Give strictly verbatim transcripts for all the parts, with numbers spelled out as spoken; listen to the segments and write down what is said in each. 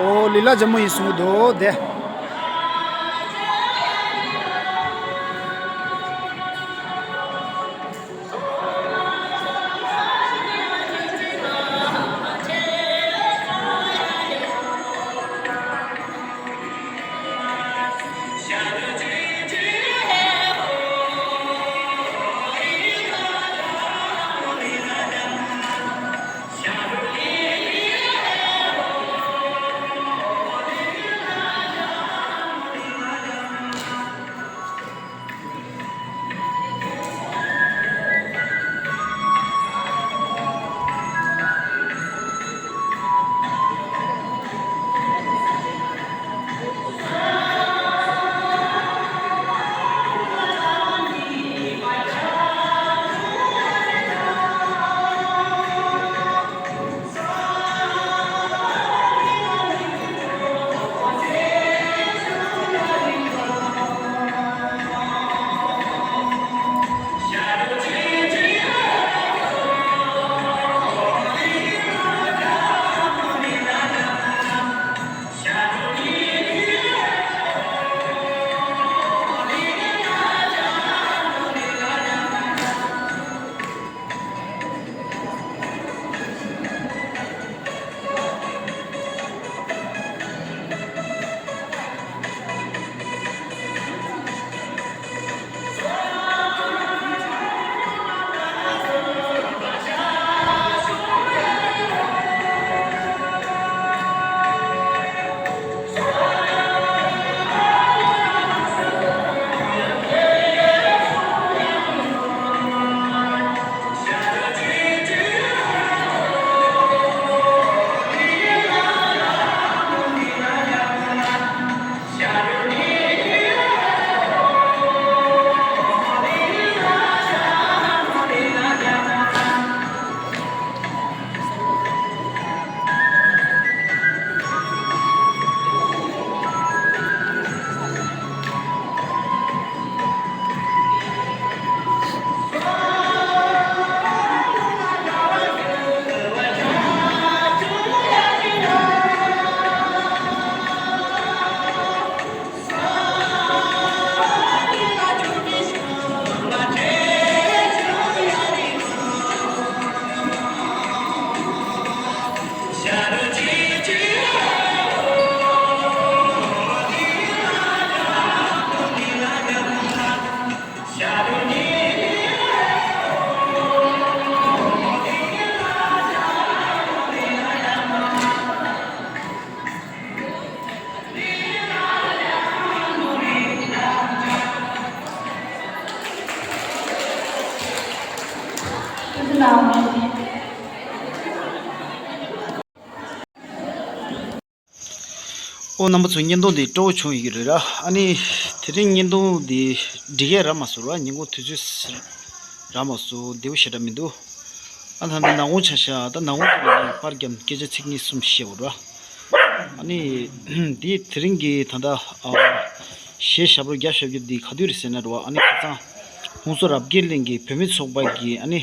ཨོ་ལི་ལ་ཇ་མོ་ཡིན་གསུང་གི་འདུག་དེ། ཨོ་རྣམ་པ་ཚོ། བརྙན་ཐུང་འདི་སྤྲོ་བོ་བྱུང་ཡོད་ཀྱི་རེད་ར། ཨ་ནི་དེ་རིང་བརྙན་ཐུང་འདི་འགྲིག་ཡས་རག་མ་སོང་ར། ཉིན་གུང་དུས་ཚོད་རག་མ་སོང་། བདེ་པོ་ཞེ་དྲག་མི་འདུག་ཨ་ད་ནི་ནང་ཁོངས་ཆ་བཞག་ད་ནང་ཁོངས་ཀྱི་ནང་པར་རྒྱབ་སྐད་ཆ་ཚིག་གཉིས་གསུམ་བཤད་འོ་ར། ཨ་ནི་འདི་དེ་རིང་གི་ད་ལྟ་ཨ་གཞས་ཞབས་བྲོ་རྒྱབ་ཞབས་རྒྱབ་འདི་ག་དུས་རེད་ཟེར་ན་ར། ཨ་ནི་ཁ་སང་ཧུན་སུར་རབ་རྒྱས་གླིང་གི་བུད་མེད་ཚོགས་པ་གི་ཨ་ནི་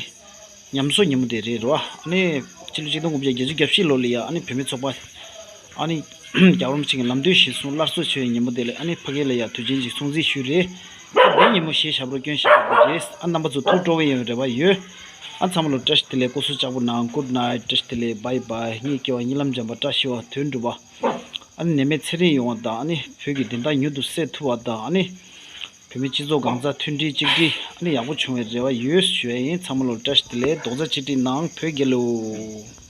ཉམས་གསོ་ཉིན་མོ་དེ་རེད་རོ། ཨ་ནི་སྤྱི་ལོ་ཆིག་སྟོང་དགུ་བརྒྱ་བརྒྱད་ཅུ་གྱ་བཞི་ལོ་ལ་ཡ་ཨ་ནི་བུད་མེད་ཚོགས་པ་ཨ་ནི་རྒྱལ་བ་རིན་པོ་ཆེ་གི་ལམ་སྟོན་གཞིར་བཟུང་སླར་གསོ་བྱས་པའི་ཉིན་མོ་དེ་ལ་ཨ་ནི་ཕ་གི་ལ་ཡ་དུས་ཆེན་ཅིག་སྲུང་བརྩི་ཞུས་རེད། ཨ་དེ་ཉིན་མོ་གཞས་ཞབས་བྲོ་སྐྱོན་ཞབས་བྲོ་དེ་རེད། ཨ་རྣམ་པ་ཚོ་ཐུགས་སྤྲོ་བའི་ཡོང་རེ་བ་ཡོད། ཨ་ཚང་མ་ལ་བཀྲ་ཤིས་བདེ་ལེགས། སྐུ་གཟུགས་ལྕགས་པོ་གནང་། Good night། བཀྲ་ཤིས་བདེ་ལེགས། Bye bye། ངེད་སྐྱེ་བ་གཉིས་ལམ་འཇམ་པ། བཀྲ་ཤིས་པ། དོན་འགྲུབ་པ། ཨ་ནི་ནད་མེད་ཚེ་རིང་ཡོང་བ་དང་། ཨ་ནི་བོད་ཀྱི་བདེན་མཐའ་མྱུར་དུ་གསལ་ཐུབ་པ་དང་། ཨ་ནི་བོད་མི་སྤྱི་ཚོགས་གང་ཟག་མཐུན་སྒྲིལ་གཅིག་སྒྲིལ་ཨ་ནི་ཡག་པོ་བྱུང་བའི་རེ་བ་ཡོད་ཞུ་ཡ་ཡིན། ཚང་མ་ལ་བཀྲ་ཤིས་བདེ་ལེགས། རྡོག་རྩ་གཅིག་སྒྲིལ་གནང་། བོད་རྒྱལ་ལོ།